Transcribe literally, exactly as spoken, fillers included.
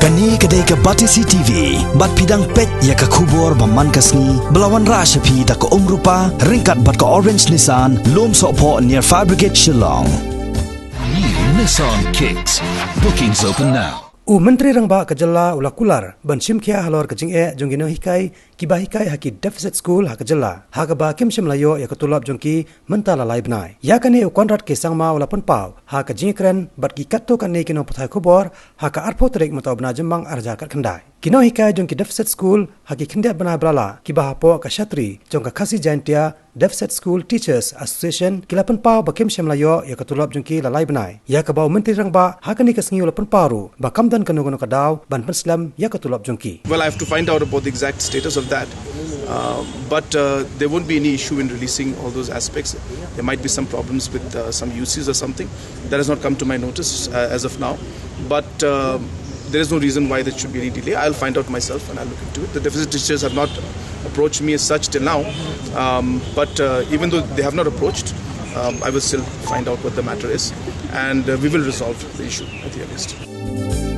Kane ka dei ka Batesi T V, bad phi dang peit ïa ka khubor ba man ka sngi, ba la wanrah sha phi da ka Umrupa, ryngkat bad ka Orange Nissan, Lumsohphoh near Fire Brigade Shillong. New Nissan Kicks. Bookings open now. U Myntri Rangbah ka jylla u la kular ban shim khia halor ka jingeh jong ki nonghikai kiba hikai ha ki deficit school ha ka jylla, ha kaba kim shym la ïoh ïa ka tulop jong ki mynta la lai bnai. Ïa kane u Conrad K Sangma u la pynpaw ha ka jingïakren bad ki katto katne ki nongpathai khubor ha ka arphew tarik mynta u bnai Jymmang arhajar khatkhyndai. Ki nonghikai jong ki deficit school ha ki khyndiat bnai ba la lah, kiba hapoh ka shatri jong ka Khasi Jaintia Deficit School Teachers Association, ki la pynpaw ba kim shym la ïoh ïa ka tulop jong ki la lai bnai. Ïa kaba u Myntri Rangbah ha kane ka sngi u la pynpaw ruh ba kam don kano kano ka daw ban pynslem ïa ka tulop jong ki. Well, I have to find out about the exact status of that. Uh, but uh, there won't be any issue in releasing all those aspects. There might be some problems with uh, some U Cs or something. That has not come to my notice uh, as of now. But uh, there is no reason why there should be any delay. I'll find out myself and I'll look into it. The deficit teachers have not approached me as such till now. Um, but uh, even though they have not approached, um, I will still find out what the matter is. And uh, we will resolve the issue at the earliest.